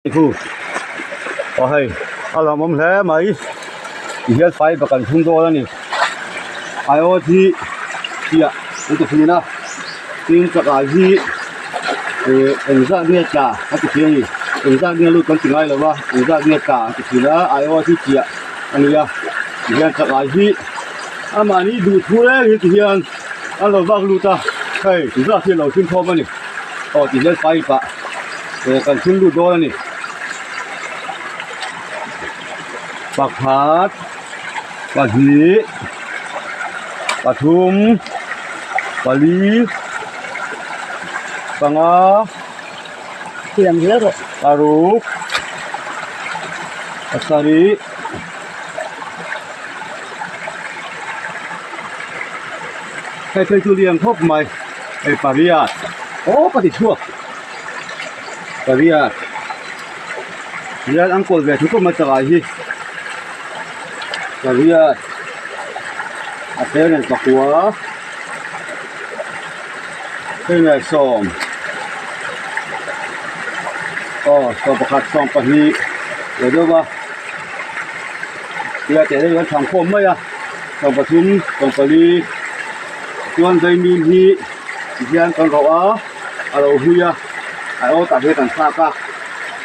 Khu aw hei a lawmawm hle mai ti hian pipe a kan thlung dawn a ni aiawt hi chiah an ti thin a tin chakai hi ih engzat nge tla a ti thin a ni engzat nge lut kan ti ngai lo va engzat nge tla an ti thin a aiawt hi chiah a ni a ti hian chakai hi amahni duh thu reng hi ti hian an lo vak lut a hei zat hi a lo thlung khawm a ni aw ti hian pipe ah. Eh kan thil lut dawn a ni pakhat pahnih pathum pali panga paruk pasarih. Hei phei chu lian khawp mai hei pariat aw ka ti chhuak pariat hian an kawl ve thu khawp mai chakai hi pariat a then an pakua hei nge sawm aw sawmpakhat sawmpahnih leh deuh a tia teh deuh an thang khawm mai a. Sawmpathum sawmpali chuan vaimim hi tihian kan rawh a a lo hlui a a aw tah hian kan thlak a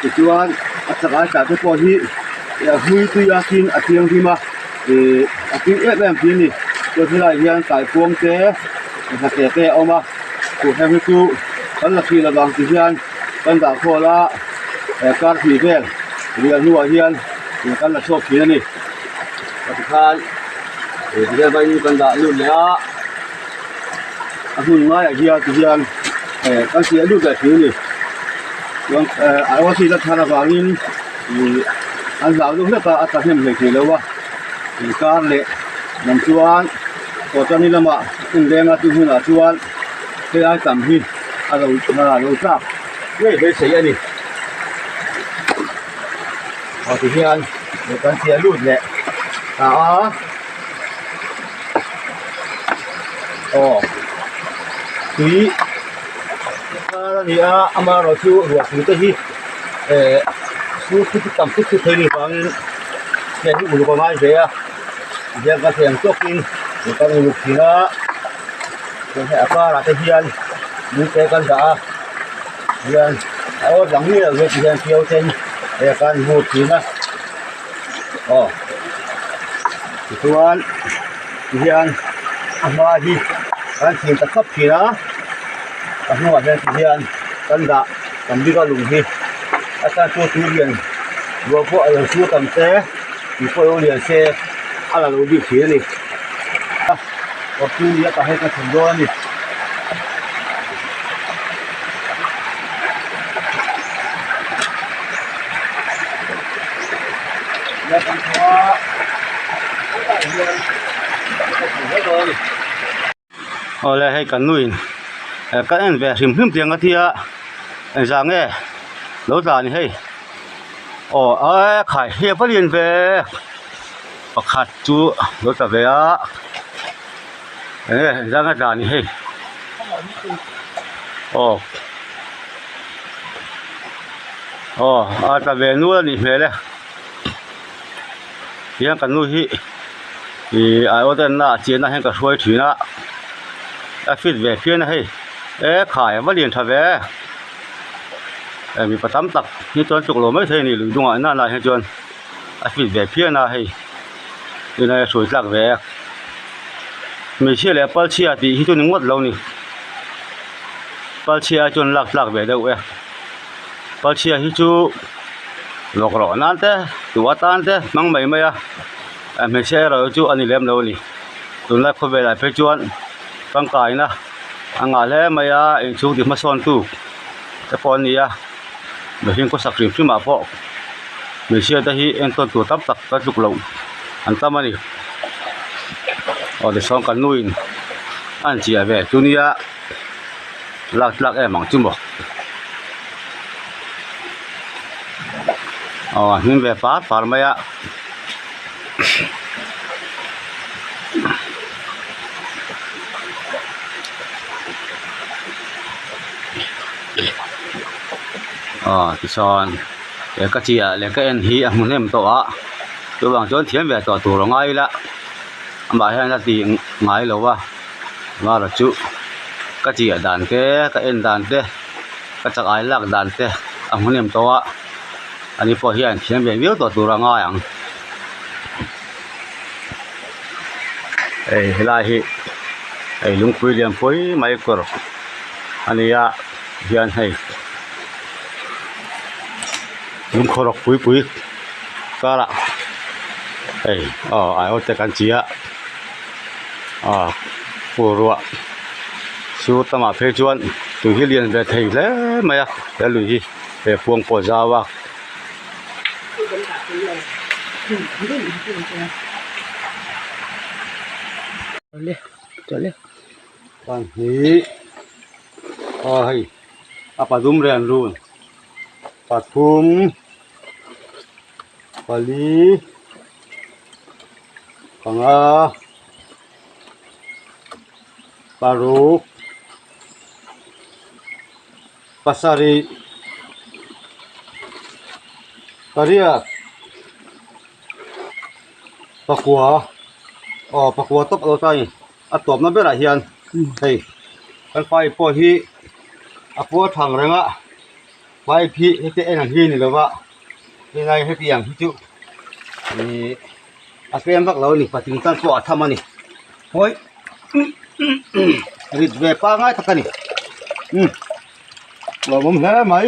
tichuan a chakai tah te pawh hi a hlui tui a tin a thianghlim a ihh a tui em em thin a ni chuan helaiah hian kaikuang te hnatheh te a awm a tah hian hi chu kan la thih lovang ti hian kan dah khawl a kar hnih vel riah hnuah hian kan la chhuak thin a ni. Tikhan tihian vaiin kan dah lut leh a a hmun ngaiah hian tihian kan siah lut leh thin a ni chuan a aw chhit a thar avangin ih an hlau deuh hlek a a tla hnem hlei thei lo a inkar leh lam chuan kawtani lamah hun lenga chu hunah chuan helai tam hi a lo a lo tlak ngei beisei a ni. Aw tihian kan chiah lut leh ta a aw tui thar a ni a amaherawh chu ruah tui te hi eh sur thut hi tam thut thut thei ni vangin hei hi uluk a ngai ve a tihian kan thei ang tawkin kan uluk thin a chuan hei a karah te hian lung te kan dah a. Hian a aw dang miah lo ti hian piau ten hei kan hmu thin a aw tichuan tihian a hma hi kan thlir ta khawp thin a a hnungah hian tihian kan dah kan bik a lung hi a tan chu tui lian ruah pawh a lo sur tam te tui pawh lo lian se a la lo bik thin a ni kawr chu ni a tah hian ka chhun dawn a ni. Awle hei kan nuin ka en ve hrim hrim tiang a tia engzah nge lo tla ni hei aw e khai hei a va lian ve pakhat chu lo tla ve a. Enge zanga tla ni hei aw aw a tla ve nual a nih hmel e tihian kan nu hi ih a aw ten a chian ah hian ka hruai thin a a fit ve phian a hei e khai a va lian tha ve e mipa tam tak hi chuan tluk lo maithei a ni lui dungah nana hian chuan a fit ve phian a hei. Tunah a hruai tlak ve a hmeichhia leh palchhia tih hi chu ni ngawt lo ni palchhia ai chuan lak tlak ve deuh e palchhia hi chu lawk rawh nan te duh atan te hmang mai mai a hmeichhia erawh chu a ni lem lo a ni tunlai khawvelah phei chuan tangkaina a ngah hle mai a inchhung ti hmasawn tu te pawh an ni a. Mihring khawsak hrim hrim ah pawh hmeichhia te hi enkawl tur tam tak ka tluk loh an tam a ni aw tichuan kan nu in a han chiah ve chu nia lak tlak em ang chu maw aw a hnim ve far far mai a. Aw tichuan. Lehkha chiah lehkha en hi a hmu hnem tawh a chuvang chuan thiam ve tawh tur a ngai ila amah hian a ti ngai lo a amaherawh chu ka chiah dan te ka en dan te ka chak ai lak dan te a hmu hnem tawh a ani pawh hian thiam ve viau tawh tur a ngai ang hei helai hi hei lungpui lian pui mai kawr a ni a hian hei. Lungkhawrhawk pui pui karah hei aw aiawt te kan chi a aw fur ruah sur tamah phei chuan tui hi lian ve thei hle mai a he lui hi he khuang pawh a zau a. Aw hei a padum rian run. Pathum pali panga paruk pasarih pariat pakua aw pakua tawp a lo ta a ni a tawpna berah hian hei kan fai pawh hi a puar thang reng a. Pipe hi heti en ang hi a ni lo va helai heti ang hi chu ihh a tlem vak lo a ni patling tan pawh a tham a ni hawi rit ve pangai tak a ni umm lawmawm hle mai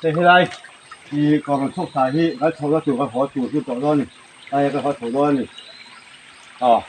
hei helai ih kawr rawn chhuak thla hi kan chho na tur kan haw tur chu tawh dawn a ni hei kan haw chho dawn a ni aw.